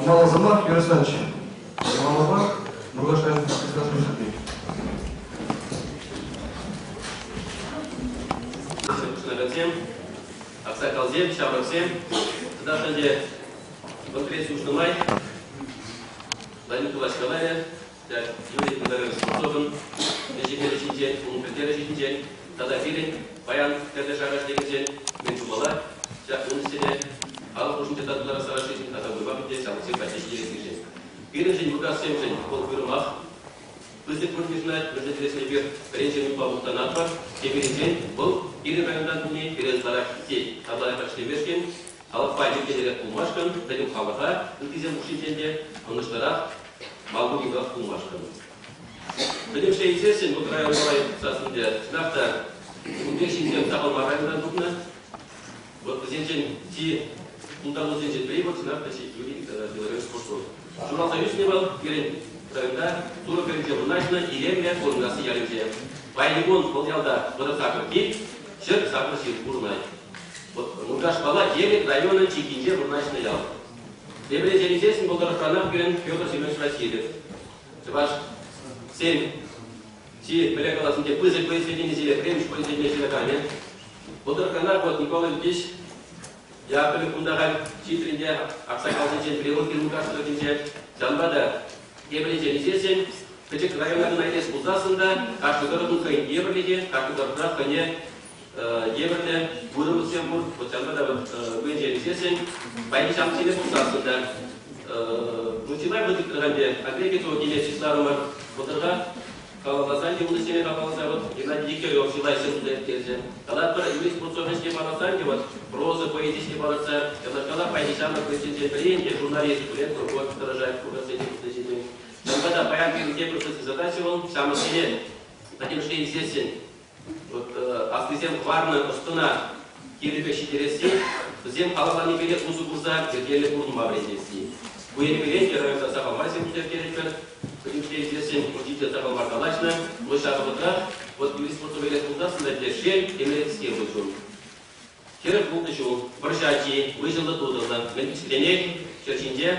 Мала сӑмах Юрий Александрович Иванова, Муркаш район администрацийӗн пуҫлӑхне. Хутшӑнакансем, аксакалсем, ҫамрӑксем, тата ӗнтӗ конференци уҫнӑ май Владимир Николаевич каларӗ, Юрий Николаевич Скворцовӑн ӗҫӗ-хӗлӗ ҫинчен, унӑн пӗлтерӗшӗ ҫинчен тата пирӗн паян тӗрлӗ шайра ӗҫлекенсен мӗн тумалла, ҫак пунктсене халӑх хушшинче татӑлтарас сарасшӑн тата вырма пӗтсе ҫамрӑксем патне ҫитерессишӗн. Пирӗншӗн, Муркашсемшӗн, вӑл уйрӑмах пысӑк вырӑн йышӑнать, мӗншӗн тесен эпир пӗринчен унпа мухтанатпӑр, тепринчен вӑл пирӗн районтан пулни пире ытларах хистет, ытларах ӗҫлемешкӗн, халӑхпа йӗркеллӗрех пулмашкӑн, пӗтӗм халӑха ыттисем хушшинчен те ӑнӑҫлӑрах, малтанхи пулмашкӑн. Пӗтӗмӗшле илсессӗн вӑл район тухсассӑн те, чӑнах та, ун пек ҫынсем сахал мар районтан тухнӑ. Вот вӗсенчен чи пултаруллисенчен пӗри вӑл чӑнах та Юрий Беларусь Скворцов. Ҫуралса ӳснӗ вӑл пирӗн районта Турӑ хӗрринче вырнаҫнӑ илемлӗ Хурӑнкасси ялӗнче. Паянхи кун вӑл ялта 38 кил, 108 ҫын пурӑнать. Вот Муркашпала Елӗк районӗн чиккинче вырнаҫнӑ ял. Тепӗр енчен вӑл тӑрӑхранах пирӗн Петр Семенович Васильев. Чӑваш сен чи пӗле каласинче пысӑк произведенисене, премӗш произведение ҫыраканӗ. Вӑл тӑрӑхранах вот Николай Ильич Яковлев кунта халь ҫитрӗнте аксакалсенчен Прилуки Лукаш тӑрӑхӗнче. Ҫавӑнпа та тепӗр енчен илсессӗн пӗчӗк района кӑна илес пулсассӑн та кашни тӑрӑхӑн хӑйӗн евӗрлӗхӗ, кашни тӑрӑхра хӑйне евӗрлӗ вырӑнсем пур. Вот ҫавӑнпа та вот вӗнче илсессӗн паянхи ҫамрӑксене пулсассӑн та ну, чылай вытыктӑр ӗнтӗ. Андрей Петров киле чысларӑмӑр. Вӑтӑрта халалласан те унӑн халалласа вот Геннадий Дегтярев чылай ҫын туса ирттерчӗ. Калатпӑр, Юрий Скворцов ӗҫне палӑртсан те вот проза, поэзи ӗҫне палӑртса ҫавнашкалах паянхи ҫамрӑк поэтсенчен пӗри ӗнтӗ журналист Кулен Прокопьев тӑрӑшать кураксене пуҫне. Ҫавӑнпа та паян пирӗн тепӗр пысӑк задача вӑл ҫамрӑксене пӗтӗмӗшле илсессӗн Вот аслисем хӑварнӑ ӑс-тӑна кирлӗ ҫитересси, вӗсем халалланипе усӑ курса йӗркеллӗ пурӑнма вӗрентесси. Ку енӗпе те районта сахал мар сирпӗттеретпӗр. Пӗтӗмӗшле илсессӗн учитель сахал мар калаҫнӑ. Вӑл ҫав вӑхӑтрах вот юрист спортсменӗ пулсассӑн та те шел, темле пулчӗ. 40 ултӑ ҫул вӑрҫӑ ачи, выҫӑллӑ-тутӑллӑ, мӗн пӗчӗкренех ҫӗр ҫинче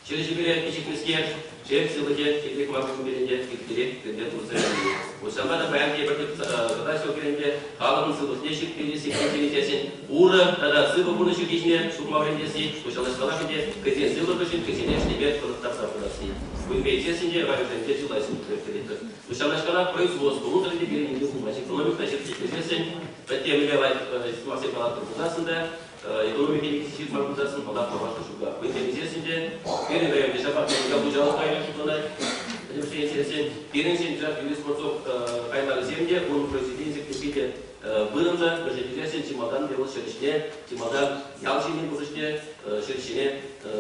Ҫӗр ҫипӗре пиҫӗхнӗскер, шел сывлӑхӗ кирлех мар пулнипе те ирттерет тӗллев турса илни. Ҫавӑнпа та паян тепӗр тӗп задача пирӗнпе халӑхӑн сывлӑхне ҫирӗплетесси, тивӗҫтересси, урӑ тата сывӑ пурнӑҫ йӗрки ҫине тухма вӗрентесси, хуҫалӑхлӑх ӗнтӗ хӑйсен сывлӑхӗшӗн хӑйсене ӗҫлеме хӑнӑхтарса пырасси. Кун пек ӗнтӗ районсенче чылай ҫирӗплететпӗр. Ҫавнашкалах производство унсӑр те пирӗн нимле пулмасть. Экономика ҫирӗплетмесессӗн, пӗтӗмле лайӑх сӑмахсем калатпӑр пулсассӑн та, экономика никӗсӗ мар пулсассӑн, паллах, паллашнӑ ҫука. Хӑйсем илсессӗн те, пирӗн районти ҫапах ял хуҫалӑх районӗ шутланать. Пӗтӗмӗшле илсессӗн, пирӗншӗн ҫак Юрий Скворцов хайлавӗсем те, унӑн произведенийӗсем те питӗ вырӑнлӑ. Мӗншӗн тесессӗн, чи малтан те вӑл ҫӗр ӗҫне, чи малтан ял ҫыннин пурнӑҫне, ҫӗр ҫине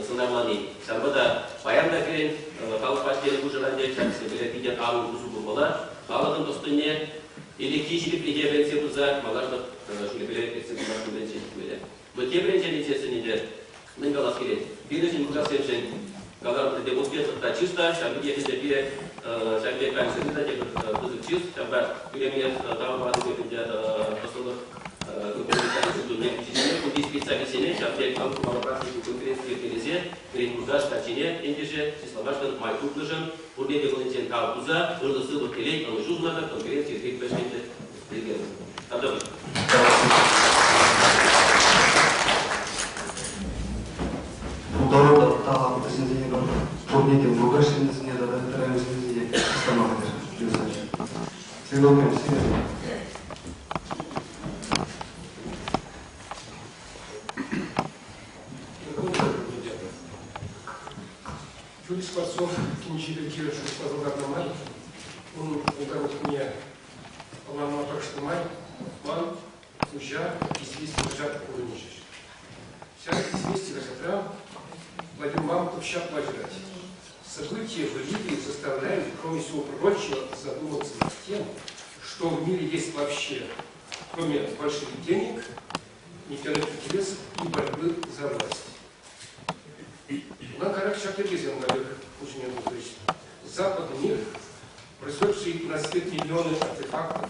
сӑнарлани. Ҫавӑнпа та паян та пирӗн халӑхпа ӗҫленӗ хушӑран те ҫак ӗҫсемпе питӗ анлӑ усӑ курмалла. Халӑхӑн ӑс-тӑнне ӗлӗкхи ҫирӗплӗхе вӗрентсе пырса малашлӑх ҫулӗпе ертсе пыма вӗренсе ҫитмелле. Вот тепӗр енчен илсессӗн ӗнтӗ мӗн калас килет. Пирӗншӗн Муркашсемшӗн каларӑм ӗнтӗ успешлӑх та чыс та, ҫав пекех ӗнтӗ пире ҫав пек районсене та тепӗр пысӑк чыс. Ҫавӑнпа тӳремех тавӑрманнипе ӗнтӗ ӑслӑлӑх кунти специалистсене ҫав пек наукӑпа практика конференци йӗркелесе пирӗн Муркаш каччине ентеше чысламашкӑн май тупнӑшӑн пурне те кунӗнчен тав туса ырлӑх-сывлӑх телей ӑнӑҫу сунатӑп конференци иртет вӗҫленчӗ. Пултаруллӑ талантлӑ ҫынсене пурне те Муркаш ҫыннисене тата ытти районсенчисене чыслама хатӗр юсаҫҫӗ. Сергей сире. Юрий Скворцов кинчи пирки шухӑшласа ларнӑ май унӑн пултарулӑхне ӑнланма тӑрӑшнӑ май ман куҫа «Известия» хаҫат курӑнчӗҫ. Ҫак «Известия» хаҫатра Владимир Мамонтов ҫапла ҫырать. События в Ливии заставляют, кроме всего прочего, задуматься над тем, что в мире есть вообще, кроме больших денег, нефтяных интересов и борьбы за власть. Ӑна кайрах ҫак йӗркесем каллех пуҫне тухрӗҫ. Западный мир, произведший на свет миллионы артефактов,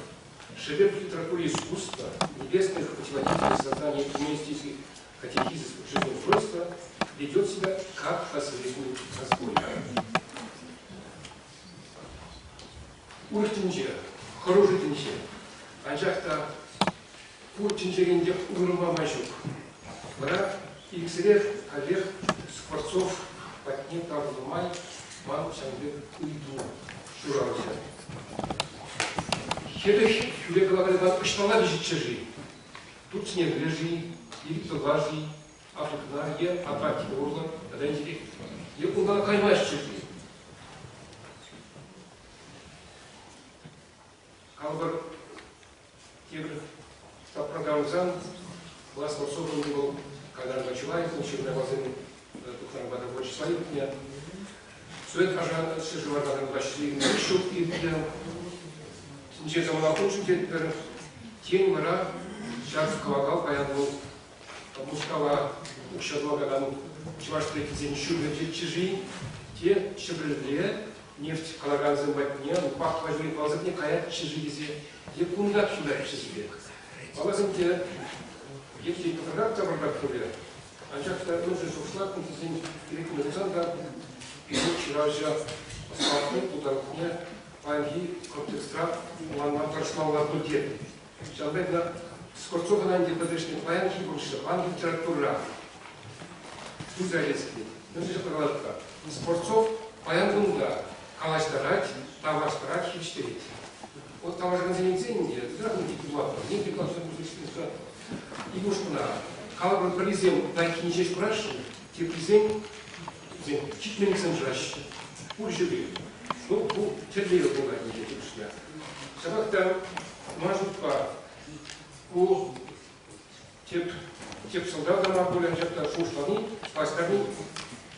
шедевр литературы и искусства, небесных путеводителей создания гуманистических катехизисов жизнеустройства, ведет себя как последний разбойник. Урӑх тӗнче, хӑрушӑ тӗнче. Анчах та пур тӗнчерен те уйрӑлма май ҫук. Вара ирӗксӗрех каллех Скворцов патне таврӑннӑ май ман ҫавӑн пек ыйту ҫуралчӗ. Хӗлӗх хӳре кӑларакан ӑҫталла вӗҫӗччӗ-ши? Турцине пӗле-ши, Египтӑлла-ши, Африкӑна е Атлантика урлӑ тата инҫетрех е унтан каймаҫҫӗ-ши? Калӑпӑр, тепӗр тапхӑрта класс Скворцовӑн вӑл кайран чылай ҫырнӑ тухтарпа та творчество иртнӗ. Совет ҫӗршыва каланпа ҫул иртнӗ. Тӗнче самана хутшӑн тетпӗр. Тен вара ҫак кӑвакал паян вӑл Мускава укҫа тӑвакан чӑваш строительсен ҫурчӗ тетчӗ-ши, те Ҫӗпӗрле нефть кӑларакансем патне, пахча патне каятчӗ-ши тесе, е кунтах ҫутатчӗ-ши пек. Паллах ӗнтӗ, Евгений Петров та вӑркать пулӗ. Анчах та мӗншӗн шухӑшлатӑн тесен ирӗкне пулсан та пирӗн ҫыравҫӑ ӑсталӑхне, пултарулӑхне паянхи контекстра ӑнланма тӑрӑшмалла пуль тет. Ҫавӑн пек Скворцовӑн ӗнтӗ пӗтӗҫнӗ паянхи пурнӑҫра, паянхи литературӑра туса илес килет. Мӗншӗн ҫапла калатӑп-ха? Скворцов паян кун та калаҫтарать, тавлаштарать, хирӗҫтерет. Вот тавлашакансем илсен ӗнтӗ, тытӑрах ӗнтӗ пулатпӑр. Нигде калаҫса ик ушкӑна. Калӑпӑр, пӗрисем лайӑххине ҫеҫ кураҫҫӗ, теприсем вӗсем ҫитменлӗхсем шыраҫҫӗ. Пур ҫӗре. Ну, ку тӗллевӗ пулать ӗнтӗ тупӑшня. Ҫапах та ман шутпа ку тӗп тӗп сӑлтав та мар пуль, анчах та шухӑшлани, калаҫтарни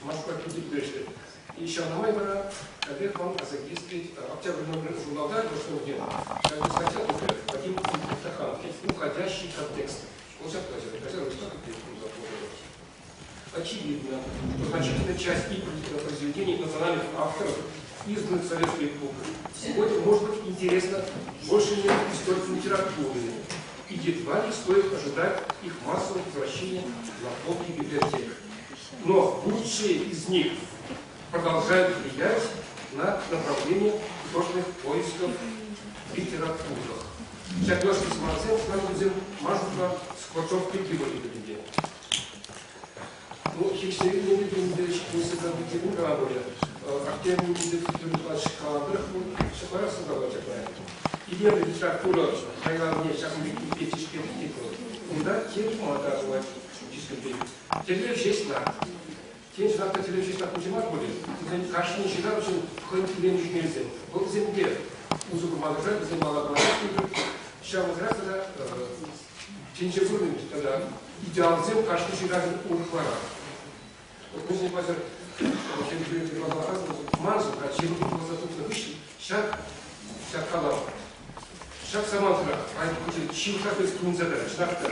ман шутпа питӗ пӗлтерӗшлӗ. И ҫавна май вара каллех ман аса килес килет, Октябрь номер журналта прошлого ҫак статья тухрӗ, Вадим Таханов, «Уходящий контекст». Вӑл ҫапла ҫырать, Очевидно, что значительная часть и произведений национальных авторов, изданных в советской эпоху, сегодня может быть интересна больше нет историкам литературы, и едва ли стоит ожидать их массового возвращения на полки библиотек. Но лучшие из них продолжают влиять на направление художественных поисков в литературах. Ҫак юлашки сӑмахсем вӗсем ман шутпа Скворцов пирки пӗлнӗ. Ну, хирӗҫлеменни пирки ҫитмессе тепӗр кала пулӗ. Артемий калатӑр, ҫапларах сӑлтавлать ҫапла. Илемлӗ литература хайлавне ҫакӑн пек тишкерни те пур. Унта тем тума та пулать тишкерпе. Тӗллев ҫеҫ мар. Тен, ҫынах та тӗллев ҫеҫ лартнинче мар пулӗ. Вӗсен кашни ҫыравҫӑн хӑйӗн илемлӗ ҫӳмелсем. Вӑл вӗсемпе усӑ курма тӑрӑшать, вӗсем мала кӑларать. Ҫав вӑхӑтрах тата тӗнче курнӑ тата идеалсем кашни ҫыравҫӑн урӑхларах. Вот мӗншӗн паҫӑр маншӑн ҫыру пулса тухнӑ хыҫҫӑн ҫак ҫак калав ҫак самантра ҫывӑхрах туйӑнса тӑрать, чӑнах та.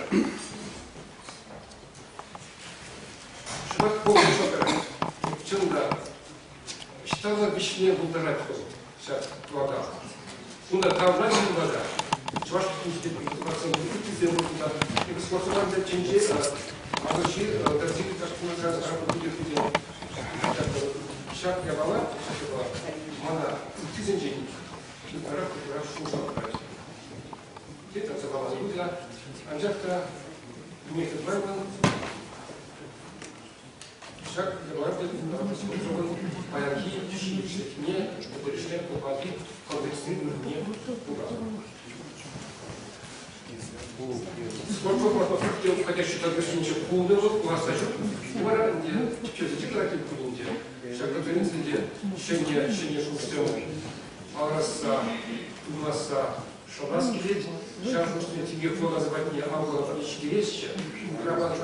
Шӑпах пурнӑҫ тӑрать. Чӑн та, ӑҫталла вӗҫме пултарать вӑл ҫак тӑвакан. Кунта тавра ҫынпа Чӑваш ыттисем кунта экскурсоводсем тӗнче Атӑлҫи ҫак япала, ҫак япала мана ыттисенчен ытларах ытларах шухӑшлаттарать. Те татса паман та, анчах та Михаил ҫак япала паянхи ҫивӗчлӗхне, пӗлтерӗшне паянхи контекстри вырӑнне хурать. Сколько те уходящий конференцинче пулнӑ вӑл, пуласса ҫук. Вара ӗнтӗ тӗпчевсенче кӑларать пулин те. Ҫак конференцинче ҫӗнӗ ҫӗнӗ шухӑшсем палӑрасса, тумласса шанас килет. Ҫав шухӑшсене тинех вулакансем патне алӑ ҫитересчӗ. Аса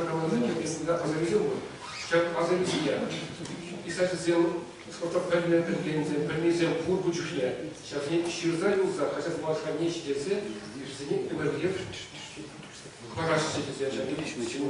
пур. Ҫак асӑрисене писательсем пӗлнӗ пӗлменсем, пӗлнисем пур ку чухне. Ҫавсене ҫырса юлса хаҫат вулаканне ҫитерсе вӗсене ӗмӗрлӗхех хӑвараҫҫӗ тесе ҫав тери ҫын